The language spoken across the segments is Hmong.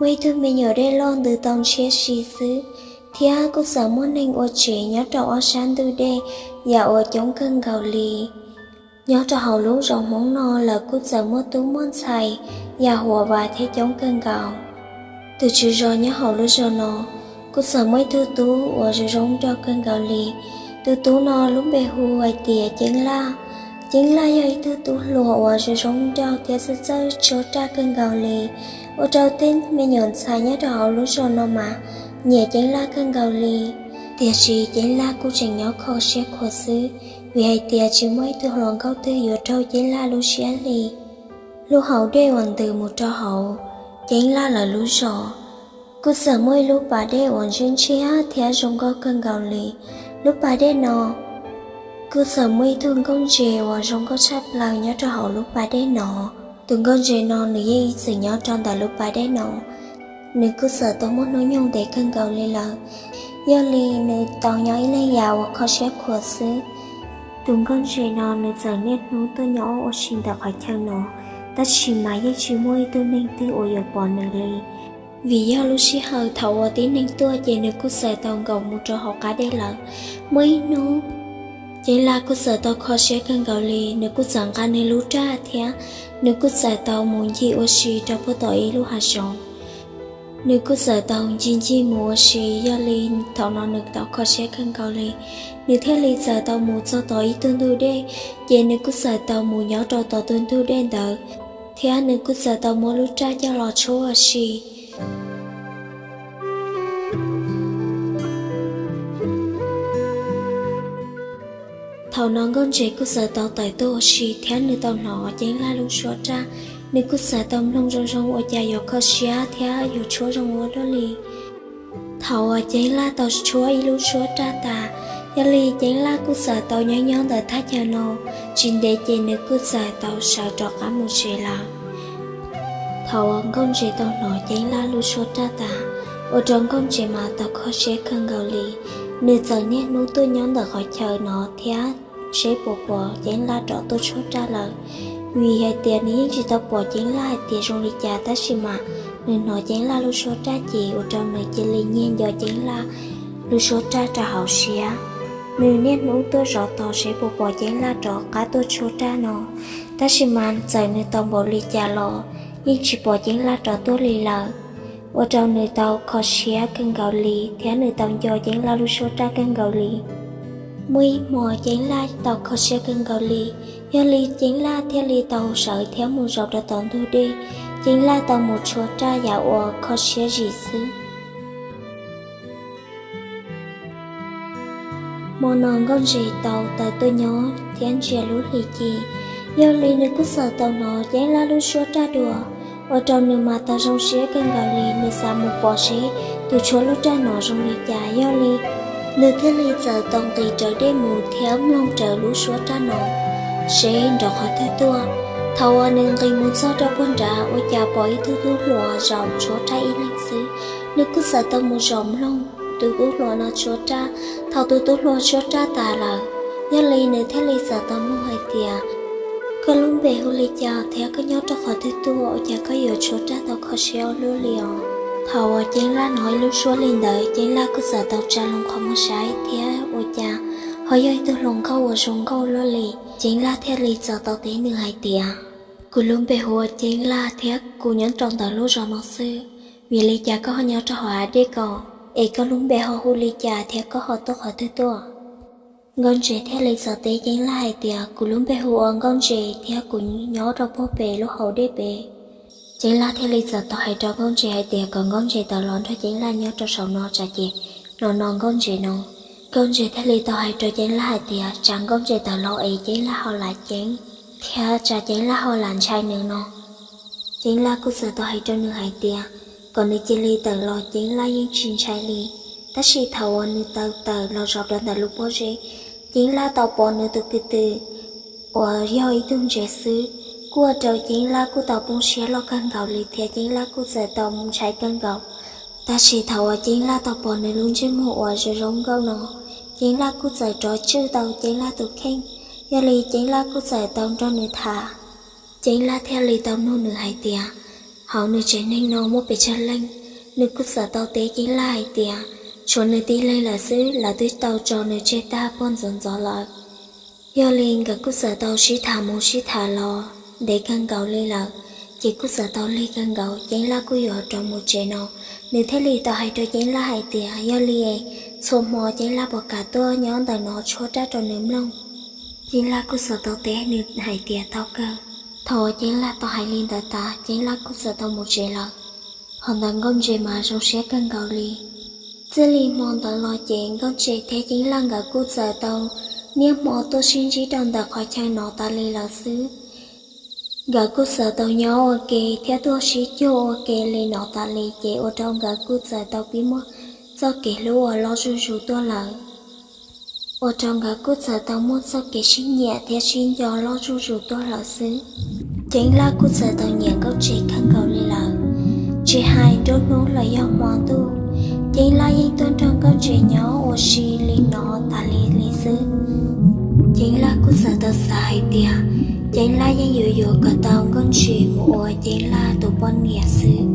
Muaj ib tug me nyuam dej loj ntws tau ntshiab si xwb, thiab kuj txawm muaj neeg ua tsev nyob rau ob sab ntug dej yam uas coob kawg nkaus li. Nyob rau hauv lub zos Hmoob no lawv kuj txawm muaj tub muaj ntxhais yam huam vam thiab coob kawg nkaus. Tus tswv zos nyob hauv lub zos no kuj txawm muaj ib tug tub uas zoo zoo nraug kawg nkaus li. Tus tub no lub npe hu hais tias Ceeb Laj. Ceeb Laj yog ib tug tub hluas uas zoo zoo nraug thiab txawj txawj tshuab raj kawg nkaus li, ua rau tej me nyuam ntxhais nyob rau hauv lub zos no mas nyiam Ceeb Laj kawg nkaus li. Tiam sis Ceeb Laj kuj tseem nyob kho siab khuav xwb, vim hais tias tsis muaj ib tug hluas nkauj twg yuav raug Ceeb Laj lub siab li. Lub hauv dej uas ntws mus rau hauv Ceeb Laj lawv lub zos, kuj txawm muaj ib lub pas dej uas ntshiab ntshiab thiab zoo nkauj kawg nkaus li. Lub pas dej no kuj txawm muaj ib tug nkauj ntses uas zoo nkauj tshaj plaws nyob rau hauv lub pas dej no. Tus nkauj ntses no nws yeej ib txwm nyob rau ntawm lub pas dej no. Nws kuj txawm tau muaj hnub nyoog ntev kawg nkaus li lawm, yog li nws tau nyob ib leeg yam uas kho siab khuav xwb. Tus nkauj ntses no nws txawm niaj hnub tuaj nyob ua si ntawm qhov chaw no, tab sis mas yeej tsis muaj ib tug neeg twg uas yuav pom nws li. Vim yog lub sij hawm thaum uas tib neeg tuaj ces nws kuj txawm tau nkaum mus rau hauv qab dej lawm. Muaj ib hnub, Ceeb Laj kuj txawm tau kho siab kawg nkaus li, nws kuj txawm nqa nws lub raj thiab nws kuj txawm tau mus ncig ua si rau puag tom ib lub hav zoov. Nws kuj txawm tau ncig ncig mus ua si, yog li thaum no nws tau kho siab kawg nkaus li. Nws thiaj li txawm tau mus txog tom ib tug ntug dej, ces nws kuj txawm tau mus nyob rau tom tus ntug dej ntawd, thiab nws kuj txawm tau muab lub raj coj los tshuab ua si. Thaum no nkauj ntses kuj txawm tau tawm tuaj ua si thiab nws tau hnov Ceeb Laj lub suab raj. Nws kuj txawm tau mloog zoo zoo ua cas yuav kho siab thiab yuav tshuab zoo ua luaj li. Thaum uas Ceeb Laj tau tshuab ib lub suab raj tas, yog li Ceeb Laj kuj txawm tau nyob nyob ntawm thaj chaw no, tsis ntev ces nws kuj txawm tau sawv rov qab mus tsev lawm. Thaum uas nkauj ntses tau hnov Ceeb Laj lub suab raj tas, ua rau nkauj ntses mas tau kho siab kawg nkaus li. Nws txawm niaj hnub tuaj nyob ntawm qhov chaw no thiab seb puas pom Ceeb Laj rov tuaj tshuab raj lawm, vim hais tias nws yeej tsis tau pom Ceeb Laj hais tias zoo li cas, tab sis mas nws hnov Ceeb Laj lub suab raj ces ua rau nws cia li nyiag nco Ceeb Laj lub suab raj rau hauv siab. Nws niaj hnub tuaj zov tos seb puas pom Ceeb Laj rov qab tuaj tshuab raj no, tab sis mas txawm nws tos npaum li cas los yeej tsis pom Ceeb Laj rov tuaj li lawm, ua rau nws tau kho siab kawg nkaus li thiab nws tau nco Ceeb Laj lub suab raj kawg nkaus li. Muaj ib hmo Ceeb Laj tau kho siab kawg nkaus li, yog li Ceeb Laj thiaj li tau sawv thiab mus zaum rau tom ntug dej. Ceeb Laj tau mus tshuab raj yam uas kho siab zim xwb. Hmo no nkauj ntses tau tawm tuaj nyob thiab ntsia lub hli ci, yog li nws kuj txawm tau hnov Ceeb Laj lub suab raj dua, ua rau nws mas tau zoo siab kawg nkaus li. Nws xav mus pom seb tus tshuab lub raj no zoo li cas, yog li nws thiaj li txawm tau nqis rawv dej mus thiab mloog rawv lub suab raj no seb nrov qhov twg tuaj. Thaum uas nws nqis mus txog rau puag nrad ua cas pom ib tug tub hluas zaum tshuab raj ib leeg xwb. Nws kuj txawm tau mus zaum mloog tus tub hluas no tshuab raj. Thaum tus tub hluas tshuab raj tas lawm, yog li nws thiaj li txawm tau nug hais tias, koj lub npe hu li cas thiab koj nyob rau qhov twg tuaj ua cas koj yuav tshuab raj tau kho siab ua luaj li os? Thaum uas Ceeb Laj hnov ib lub suab li ntawd, Ceeb Laj kuj txawm tau tsa loo qhov muag saib thiab ua cas ho yog ib tug hluas nkauj uas zoo nkauj luaj li. Ceeb Laj thiaj li txawm tau teb nws hais tias, kuv lub npe hu ua Ceeb Laj thiab kuv nyob rau ntawm lub zos no xwb. Vim li cas koj ho nyob rau hauv hav dej ko? Es koj lub npe ho hu li cas thiab koj ho tuaj qhov twg tuaj? Nkauj ntses thiaj li txawm teb Ceeb Laj hais tias, kuv lub npe hu ua Nkauj Ntses thiab kuv nyob rau puag pem lub hauv dej pem. Ceeb Laj thiaj li txawm tau hais rau Nkauj Ntses hais tias kom Nkauj Ntses tawm los nrog Ceeb Laj nyob rau saum no tsam ces no no Nkauj Ntses no. Nkauj Ntses thiaj li tau hais rau Ceeb Laj hais tias tsam Nkauj Ntses tawm los es Ceeb Laj ho lam ceeb thiab tsam Ceeb Laj ho lam ntshai nws no. Ceeb Laj kuj txawm tau hais rau nws hais tias kom nws cia li tawm los, Ceeb Laj yeej tsis ntshai li. Tab sis thaum uas nws tau tawm los zaum rau ntawm lub pob zeb, Ceeb Laj tau pom nws tus kwv tw uas yog ib tug ntses xwb, kuj ua rau Ceeb Laj kuj tau poob siab loj kawg nkaus li thiab Ceeb Laj kuj txawm tau ntshai kawg nkaus. Tab sis thaum uas Ceeb Laj tau pom nws lub ntsej muag uas zoo zoo nkauj no, Ceeb Laj kuj txawm rov tswj tau Ceeb Laj tus kheej. Yog li Ceeb Laj kuj txawm tau nrog nws tham. Ceeb Laj thiaj li tau nug nws hais tias, Hauv nws tsev neeg no muaj pes tsawg leej, nws kuj txawm tau teb Ceeb Laj hais tias tshuav nws tib leeg lawm xwb, lawv twb tau tso nws tseg tag puag ntxov ntxov lawm. Yog li nkawd kuj txawm tau sib tham mus sib tham los ntev kawg nkaus li lawm, ces kuj txawm tau lig kawg nkaus, Ceeb Laj kuj yuav rov mus tsev no. Nws thiaj li tau hais rau Ceeb Laj hais tias, Yog li es txhua hmo Ceeb Laj puas kam tuaj nyob ntawm no tshuab rab rau nws mloog? Ceeb Laj kuj txawm tau teb nws hais tias, Tau kawg. Thaum uas Ceeb Laj tau hais li ntawd tas, Ceeb Laj kuj txawm tau mus tsev lawm. Hos ntawm Nkauj Ntses mas zoo siab kawg nkaus li. Txij li hmo ntawd los ces Nkauj Ntses thiab Ceeb Laj nkawd kuj txawm tau niaj hmo tuaj sib ntsib rau ntawm qhov chaw no tas li lawm xwb. Nkawd kuj txawm tau nyob ua ke thiab tuaj sib cuag ua ke li no tas li, ces ua rau nkawd kuj txawm tau pib muaj txoj kev hlub uas loj zuj zus tuaj lawm. Ua rau nkawd kuj txawm tau muaj txoj kev sib nyiam thiab sib nco loj zuj zus tuaj lawm xwb. Ceeb Laj kuj txawm tau nyiam Nkauj Ntses kawg nkaus li lawm. Tsis hais nruab hnub los yog hmo ntuj, Ceeb Laj yeej tuaj nrog Nkauj Ntses nyob ua si li no tas li li xwb. Ceeb Laj kuj txawm tau xav hais tias Ceeb Laj yeej yuav yuav kom tau Nkauj Ntses mus ua Ceeb Laj tus poj niam xwb.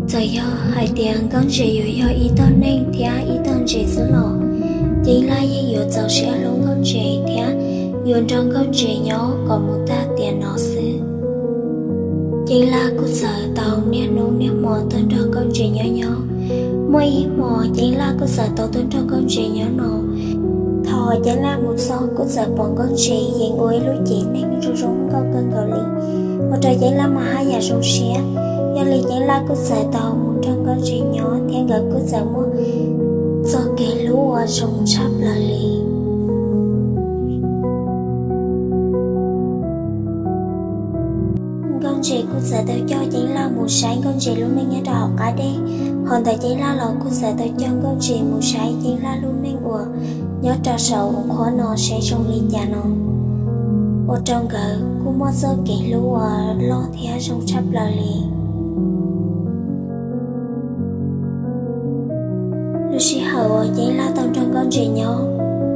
Txawm yog hais tias Nkauj Ntses yuav yog ib tug neeg thiab ib tug ntses xwb los, Ceeb Laj yeej yuav txaus siab hlub Nkauj Ntses thiab yuav nrog Nkauj Ntses nyob kom mus tag tiam no xwb. Ceeb Laj kuj txawm tau niaj hnub niaj hmo tuaj nrog Nkauj Ntses nyob nyob. Muaj ib hmo Ceeb Laj kuj txawm tau tuaj nrog Nkauj Ntses nyob no. Thaum Ceeb Laj mus txog kuj txawm pom Nkauj Ntses yeej ua ib lub cev neeg zoo zoo nkauj kawg nkaus li, ua rau Ceeb Laj mas haj yam zoo siab. Yog li Ceeb Laj kuj txawm tau mus nrog Nkauj Ntses nyob thiab nkawd kuj txawm muaj txoj kev hlub uas zoo tshaj plaws li. Nkauj Ntses kuj txawm tau coj Ceeb Laj mus saib Nkauj Ntses lub neej nyob rau hauv qab dej, hos ntawm Ceeb Laj los kuj txawm tau coj Nkauj Ntses mus saib Ceeb Laj lub neej uas nyob rau saum qhuav no saib zoo li cas no, ua rau nkawd kuj muaj txoj kev hlub uas loj thiab zoo tshaj plaws li. Lub sij hawm uas Ceeb Laj tau nrog Nkauj Ntses nyob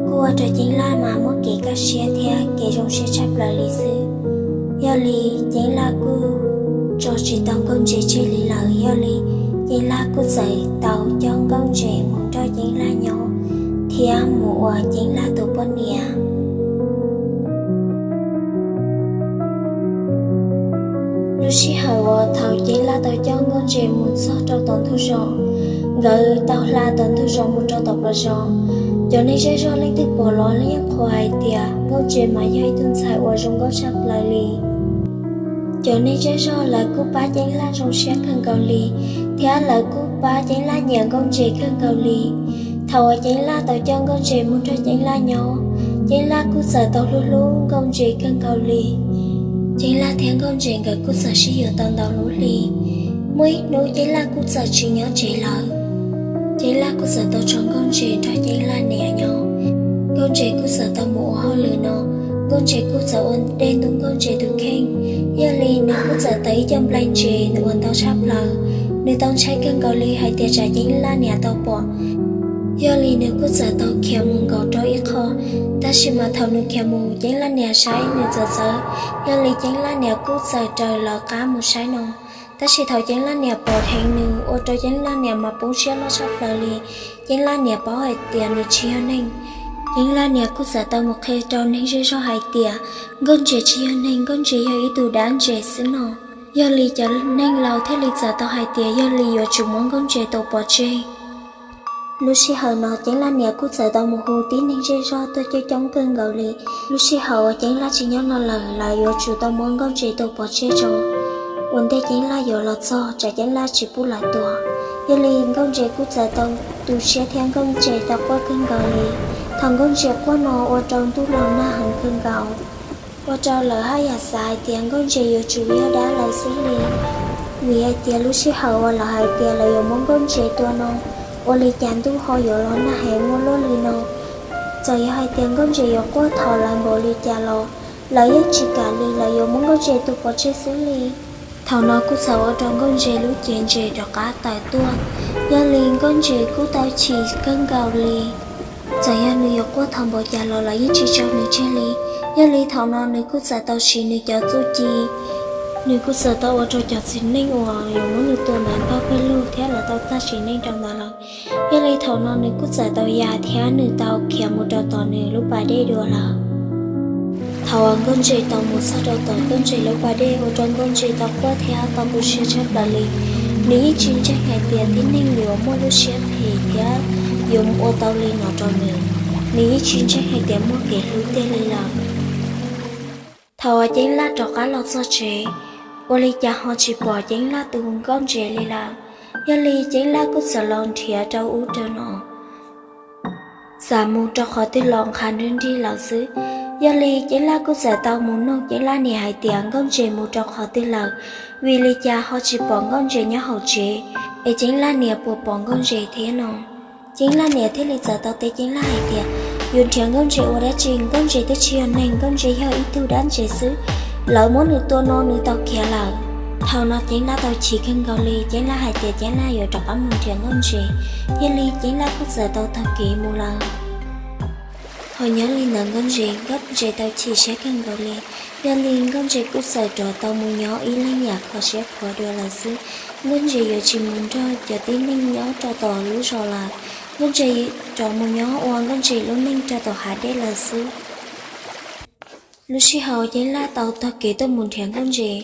kuj ua rau Ceeb Laj mas muaj kev kaj siab thiab kev zoo siab tshaj plaws li xwb. Yog li Ceeb Laj kuj tso tsis tau Nkauj Ntses tseg li lawm, yog li Ceeb Laj kuj txawm tau coj Nkauj Ntses mus nrog Ceeb Laj nyob thiab mus ua Ceeb Laj tus poj niam. Lub sij hawm uas thaum Ceeb Laj tau coj Nkauj Ntses mus txog rau tom ntug zos, nkawd tau hla tom ntug zos mus rau tom plawv zos. Cov neeg zej zog leej twg pom los yeej qhuas hais tias Nkauj Ntses mas yog ib tug ntxhais uas zoo nkauj tshaj plaws li. Cov neeg zej zog lawv kuj pab Ceeb Laj zoo siab kawg nkaus li, thiab lawv kuj pab Ceeb Laj nyiam Nkauj Ntses kawg nkaus li. Thaum uas Ceeb Laj tau coj Nkauj Ntses mus nrog Ceeb Laj nyob, Ceeb Laj kuj txawm tau hlub hlub Nkauj Ntses kawg nkaus li. Ceeb Laj thiab Nkauj Ntses nkawd kuj txawm sib yuav tau ntau lub hli. Muaj ib hnub Ceeb Laj kuj txawm tsis nyob tsev lawm. Ceeb Laj kuj txawm tau tso Nkauj Ntses nrog Ceeb Laj niam nyob. Nkauj Ntses kuj txawm tau mus ua hauj lwm no, Nkauj Ntses kuj txawm ua dej ntub Nkauj Ntses tus kheej. Yog li nws kuj txawm tau ib co nplai ntses nws ua ntau tshaj plaws. Nws tau ntshai kawg nkaus li hais tias tsam Ceeb Laj niam tau pom. Yog li nws kuj txawm tau khiav mus nkaum rau ib qho, tab sis mas thaum nws khiav mus Ceeb Laj niam saib nws txawv txawv. Yog li Ceeb Laj niam kuj txawm raws lawv qab mus saib no, tab sis thaum Ceeb Laj niam pom dheev nws ua rau Ceeb Laj niam mas poob siab loj tshaj plaws li. Ceeb Laj niam paub hais tias nws tsis yog neeg. Ceeb Laj niam kuj txawm tau mus qhia rau neeg zej zog hais tias Nkauj Ntses tsis yog neeg, Nkauj Ntses yog ib tug dab ntses xwb no. Yog li cov neeg laus thiaj li txawm tau hais tias yog li yuav tsum muab Nkauj Ntses tua pov tseg. Lub sij hawm no Ceeb Laj niam kuj txawm tau mus hu tib neeg zej zog tuaj coob coob kawg nkaus li. Lub sij hawm uas Ceeb Laj tsis nyob no lawm, lawv yuav tsum tau muab Nkauj Ntses tua pov tseg tso, ua ntej Ceeb Laj yuav los txog tsam Ceeb Laj tsis pub lawv tua. Yog li Nkauj Ntses kuj txawm tau tu siab thiab Nkauj Ntses tau quaj kawg nkaus li. Thaum Nkauj Ntses quaj no ua rau ntuj los nag heev kawg nkaus, ua rau lawv haj yam xav hais tias Nkauj Ntses yuav tsum yog dab lawm xwb li. Vim hais tias lub sij hawm uas lawv hais tias lawv yuav muab Nkauj Ntses tua no, ua li cas ntuj ho yuav los nag heev muaj luaj li no. Txawm yog hais tias Nkauj Ntses yuav quaj thov lawv npaum li cas los lawv yeej tsis kam li, lawv yuav muab Nkauj Ntses tua pov tseg xwb li. Thaum no kuj txawm ua rau Nkauj Ntses lub cev ntses rov qab tawm tuaj. Yog li Nkauj Ntses kuj tau chim kawg nkaus li. Txawm yog nws yuav quaj thov npaum cas los lawv yeej tsis tso nws tseg li. Yog li thaum no nws kuj txawm tau siv nws cov txuj ci Nws kuj txawm tau ua rau cov txiv neej uas yuav muab nws tua ntawd npaj pawg lug thiab lawv tau tag sim neej rau ntawd lawm. Yog li thaum no nws kuj txawm tau ya thiab nws tau khiav mus rau tom nws lub pas dej dua lawm. Thaum uas Nkauj Ntses tau mus txog rau tom Nkauj Ntses lub pas dej ua rau Nkauj Ntses tau quaj thiab tau tu siab tshaj plaws li. Nws yeej tsis ntseeg hais tias tib neeg yuav muaj lub siab phem thiab yuav ua tau li no rau nws. Nws yeej tsis ntseeg hais tias muaj kev hlub tiag li lawm. Thaum uas Ceeb Laj rov qab los txog tsev, ua li cas ho tsis pom Ceeb Laj tus Nkauj Ntses li lawm. Yog li Ceeb Laj kuj txawm los nrhiav rau ub rau no, xav mus rau qhov twg los nqha nrwg nrig lawm xwb. Yog li Ceeb Laj kuj txawm tau mus nug Ceeb Laj niam hais tias Nkauj Ntses mus rau qhov twg lawm, vim li cas ho tsis pom Nkauj Ntses nyob hauv tsev, es Ceeb Laj niam puas pom Nkauj Ntses thiab no. Ceeb Laj niam thiaj li txawm tau teb Ceeb Laj hais tias, yus nrhiav Nkauj Ntses ua dab tsi, Nkauj Ntses twb tsis yog neeg, Nkauj Ntses yog ib tug dab ntses xwb. Lawv muab nws tua no nws tau khiav lawm. Thaum no Ceeb Laj tau chim kawg nkaus li, Ceeb Laj hais tias Ceeb Laj yuav rov qab mus nrhiav Nkauj Ntses. Yog li Ceeb Laj kuj txawm tau taug kev mus lawm. Ho nyob li ntawd Nkauj Ntses, Nkauj Ntses tau chim siab kawg nkaus li. Yog li Nkauj Ntses kuj txawm rov tau mus nyob ib leeg yam kho siab khuav dua lawm xwb. Nkauj Ntses yuav tsis mus nrog cov tib neeg nyob rau tom lub zos lawm. Nkauj Ntses rov mus nyob ua Nkauj Ntses lub neej rau tom hav dej lawm xwb. Lub sij hawm Ceeb Laj tau taug kev tuaj mus nrhiav Nkauj Ntses,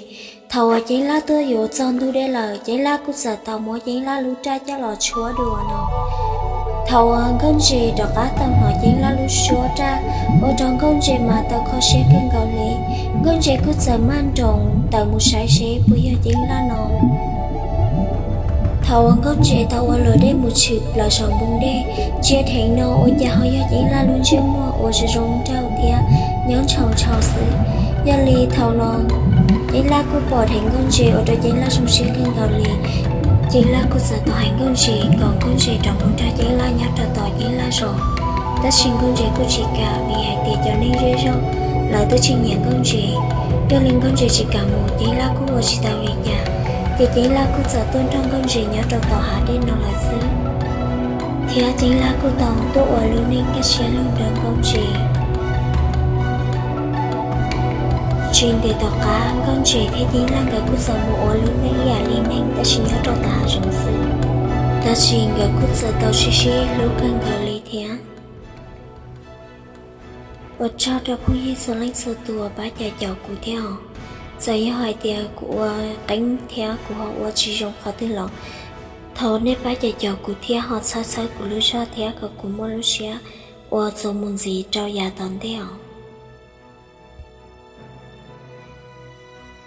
thaum uas Ceeb Laj tuaj yuav txog ntug dej lawm, Ceeb Laj kuj txawm tau muab Ceeb Laj lub raj coj los tshuab dua no. Thaum uas Nkauj Ntses rov qab tau hnov Ceeb Laj lub suab raj, ua rau Nkauj Ntses mas tau kho siab kawg nkaus li. Nkauj Ntses kuj txawm maj nroos tawm mus saib seb puas yog Ceeb Laj no. Thaum uas Nkauj Ntses tau ua luam dej mus tshwm plaws saum npoo dej, ntsia dheev no ua cas ho yog Ceeb Laj lub ntsej muag uas zoo zoo nraug thiab nyob ntshaus ntshaus xwb. Yog li thaum no Ceeb Laj kuj pom dheev Nkauj Ntses ua rau Ceeb Laj zoo siab kawg nkaus li. Ceeb Laj kuj txawm tau hais Nkauj Ntses kom Nkauj Ntses rov mus nrog Ceeb Laj nyob rau tom Ceeb Laj zos, tab sis Nkauj Ntses kuj tsis kam vim hais tias cov neeg zej zog lawv twb tsis nyiam Nkauj Ntses. Yog li Nkauj Ntses tsis kam mus Ceeb Laj kuj ua tsis tau li cas, ces Ceeb Laj kuj txawm tuaj nrog Nkauj Ntses nyob rau tom hav dej no lawm xwb. Thiab Ceeb Laj kuj tau tuaj ua lub neej kaj siab lug nrog Nkauj Ntses. Tsis ntev tom qab Nkauj Ntses thiab Ceeb Laj nkawd kuj txawm mus ua lub neej ib yam li neeg tab sis nyob rau tom hav zoov xwb, tab sis nkawd kuj txawm tau sib sib hlub kawg nkaus li thiab. Ua tsaug rau phooj ywg txhua leej txhua tus uas pab cawm caum kuv thiab os. Txawm yog hais tias kuv ua qeeb thiab kuv ho ua tsis zoo qhov twg los thov nej pab cawm caum kuv thiab ho txhawb txhawb kuv lub zog thiab kom kuv muaj lub siab ua txuas mus ntxiv rau yav tom ntej os.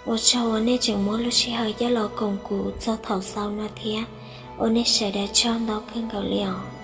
Ua tsaug uas nej tseem muab lub sij hawm coj los koom kuv txog thaum xaus no thiab, ua nej sawv daws tsaug ntau kawg nkaus li os.